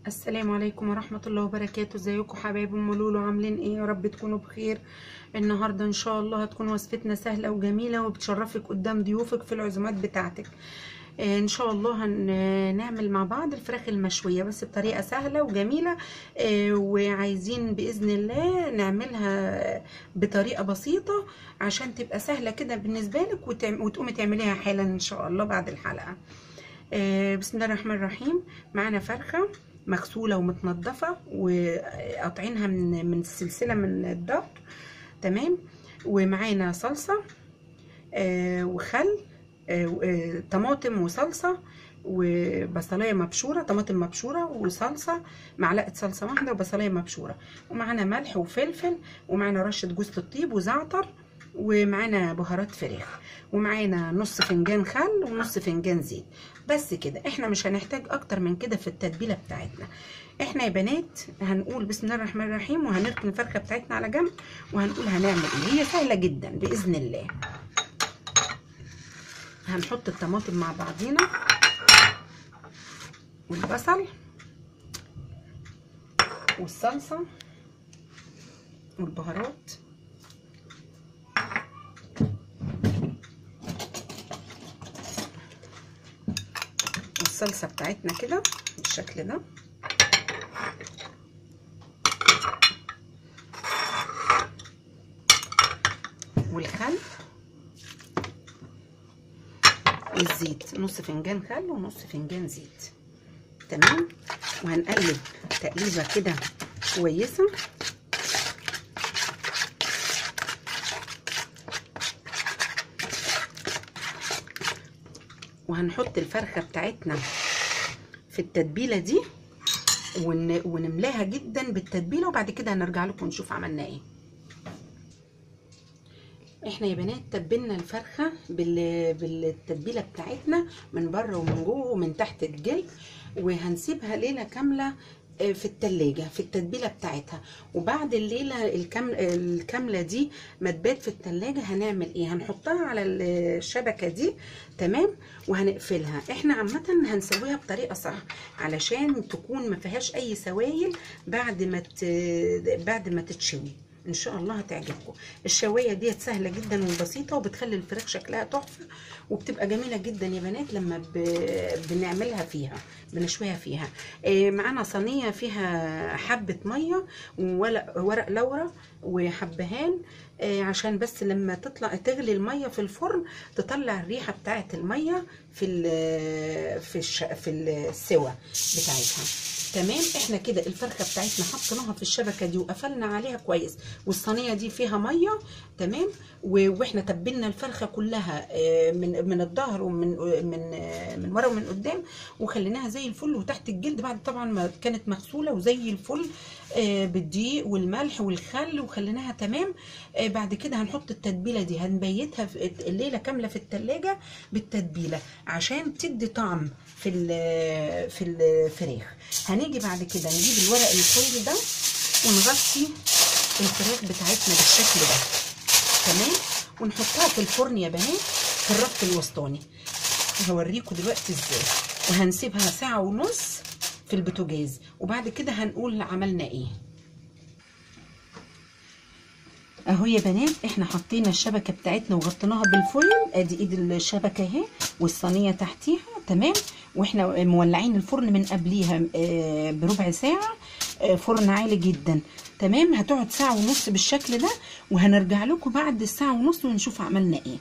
السلام عليكم ورحمة الله وبركاته. ازيكم حبايب ام لولو، عاملين ايه؟ يا رب تكونوا بخير. النهارده ان شاء الله هتكون وصفتنا سهلة وجميلة وبتشرفك قدام ضيوفك في العزومات بتاعتك. ان شاء الله هنعمل مع بعض الفراخ المشوية بس بطريقة سهلة وجميلة، وعايزين بإذن الله نعملها بطريقة بسيطة عشان تبقى سهلة كده بالنسبة لك وتقومي تعمليها حالا ان شاء الله بعد الحلقة. بسم الله الرحمن الرحيم. معانا فرخة مغسولة ومتنضفة وقاطعينها من السلسلة من الضغط، تمام. ومعانا صلصة وخل، طماطم وصلصة وبصلاية مبشورة، طماطم مبشورة وصلصة، معلقة صلصة واحدة وبصلاية مبشورة، ومعانا ملح وفلفل، ومعانا رشة جوز الطيب وزعتر، ومعانا بهارات فراخ، ومعانا نص فنجان خل ونص فنجان زيت. بس كده، احنا مش هنحتاج اكتر من كده في التتبيله بتاعتنا. احنا يا بنات هنقول بسم الله الرحمن الرحيم، وهنركن الفرخه بتاعتنا على جنب، وهنقول هنعمل ايه. هي سهلة جدا باذن الله. هنحط الطماطم مع بعضينا والبصل والصلصه والبهارات، الصلصه بتاعتنا كده بالشكل ده. والخل والزيت، نص فنجان خل ونص فنجان زيت، تمام. وهنقلب تقليبه كده كويسة. وهنحط الفرخه بتاعتنا في التتبيله دي ونملاها جدا بالتتبيله، وبعد كده هنرجع لكم نشوف عملنا ايه. احنا يا بنات تبلنا الفرخه بالتتبيله بتاعتنا من بره ومن جوه ومن تحت الجلد، وهنسيبها ليلة كاملة في التلاجة في التتبيله بتاعتها. وبعد الليلة الكاملة دي ما تبات في التلاجة هنعمل ايه؟ هنحطها على الشبكة دي، تمام، وهنقفلها. احنا عامة هنسويها بطريقة صح علشان تكون ما فيهاش اي سوائل بعد ما تتشوي. ان شاء الله هتعجبكم. الشوايه ديت سهلة جدا وبسيطة، وبتخلي الفراخ شكلها تحفة، وبتبقى جميلة جدا يا بنات لما بنعملها فيها، بنشويها فيها. معانا صينية فيها حبه مية وورق لورا وحبهان، عشان بس لما تطلع تغلي المية في الفرن تطلع الريحة بتاعه المية في في السوى بتاعتها، تمام. احنا كده الفرخه بتاعتنا حطيناها في الشبكة دي وقفلنا عليها كويس، والصينيه دي فيها مية، تمام. واحنا تبلنا الفرخه كلها من الظهر ومن من من ورا ومن قدام، وخليناها زي الفل وتحت الجلد بعد طبعا ما كانت مغسوله وزي الفل بالدقيق والملح والخل، وخليناها تمام. بعد كده هنحط التتبيله دي، هنبيتها في الليلة كاملة في التلاجة بالتتبيله عشان تدي طعم في الفراخ. هنيجي بعد كده نجيب الورق الفويل ده ونغطي الفراخ بتاعتنا بالشكل ده، تمام، ونحطها في الفرن يا بنات في الرف الوسطاني. هوريكم دلوقتي ازاي. وهنسيبها ساعة ونص في البوتاجاز، وبعد كده هنقول عملنا ايه. اهو يا بنات احنا حطينا الشبكة بتاعتنا وغطيناها بالفويل، ادي ايد الشبكة اهي والصينيه تحتيها، تمام. واحنا مولعين الفرن من قبليها بربع ساعة، فرن عالي جدا، تمام. هتقعد ساعة ونص بالشكل ده، وهنرجع لكم بعد الساعة ونص ونشوف عملنا ايه.